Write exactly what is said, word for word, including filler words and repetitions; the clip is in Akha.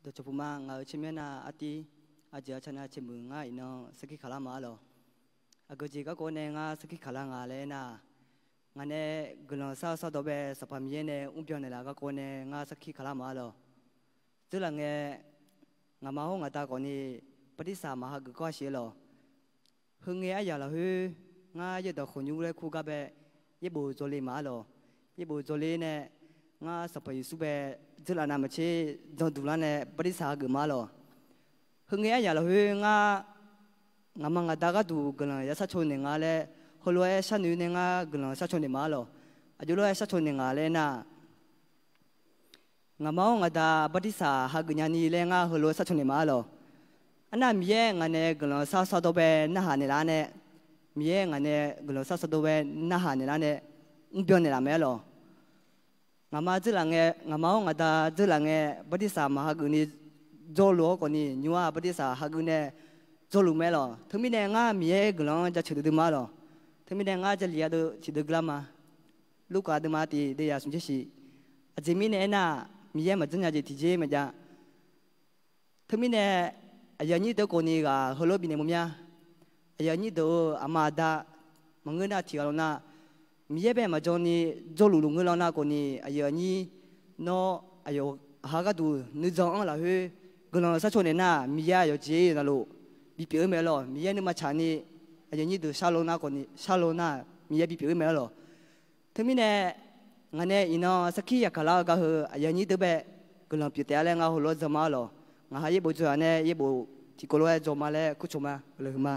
Dawqcawq puq ma. Ngaq-euq tsawrmyanr nar artiv, aqjeq aqcaq nar caeqmuiq ngar iqnan sarkir kaqlar ma arlawq. Aqgeujeq garkawv nae ngar sarkir kaqlar nga laer aernar, ngaq nae guiqlanq sar-eu sardawq bae Sanqpaq Miqyaer nae mrbyan naeqlaf garkawv nae ngar sarkir kaqlar ma arlawq. Dzeurlaf ngae, ngaqma hawr ngaqda khawfni bartirsaq maqhageuf kawr-a siq arlawq. Heu ngae aryaq lafkhoer ngar yaerdawq khawqnymr laer kur gar bae yaerbof dzawle ma arlawq. Yaerbof dzawle nae ngar Sanqpaq Yeqsur bae dzeurlaf navmaqtser janduq lar nae bartirsaq hageuf ma arlawq. Heu ngae aryaq lafkhoer ngar ngaqma ngaqda gharduq guiqlanq ya sharcaw naeq nga laer, heulof-aer sharnoeq nae ngar guiqlanq sharcaw naeq ma arlawq. Aqjox lof-aer sharcaw naeq nga laer aernar, ngaqma-awr ngaqda bartirsaq hageuf nyani laer ngar heulof-aer sharcaw naeq ma arlawq. Arnav Miqyaer ngaq nae guiqlanq sar sardawq bae narhaq naeqlar nae, Miqyaer ngaq nae guiqlanq sar sardawq bae narhaq naeqlar nae mrbyan naeqlaf mae arlawq. Ngaqma dzeurlaf ngae, ngaqma-awr ngaqda dzeurlaf ngae bartirsaq maqhageuf ni jawrluf-awr khawfni nymr-aq bartirsaq hageuf nae jawrluf mae arlawq. Teumirnae ngar Miqyaer guiqlanq-anr jaceuq duidui ma arlawq. Teumirnae ngar Jarlif ardeuv tiqdeuv guilar ma. Lurkaf deuvma tiq deuvyaq smq tser shiq. Aqjeq mirnae aernar, Miqyaer maqjanr nya jeq tiqjeq maqjav. Teumirnae aqyuif aqnyir deuq khawfni ghaq heulof-aer bifnaeq mawr mya. Aqyuif aqnyir deuq-euq aqma aqda maqngeur nar tiqghaq lawr nar, Miqyaer bae maqjan ni jawrluf luf ngeur lawr nar khawfni, aqyuif aqnyir nawr aqyawf ha gharduq nuijan-anr lafkhoer guiqlanq sharcaw naeq nar, Miqyaer aqyawf jeq navluf bipyeuf-eu mae arlawq. Miqyaer nuima tsaqni aqyuif aqnyir deuq sharlo nar khawfni, sharlo nar Miqyaer bipyeuf-eu mae arlawq. Teumirnae ngaq nae iqnan sarkir yaqkaq lar-eu gar heu aqyuif aqnyir deuq bae guiqlanq pyeuf taef-a laer ngar heulof-aer jan ma arlawq. Ngaq ha yaerbof dzaw-aq nae yaerbof tiqkawv lof-aer dzaw ma laer kurcawq ma, guiqlanq huiq ma.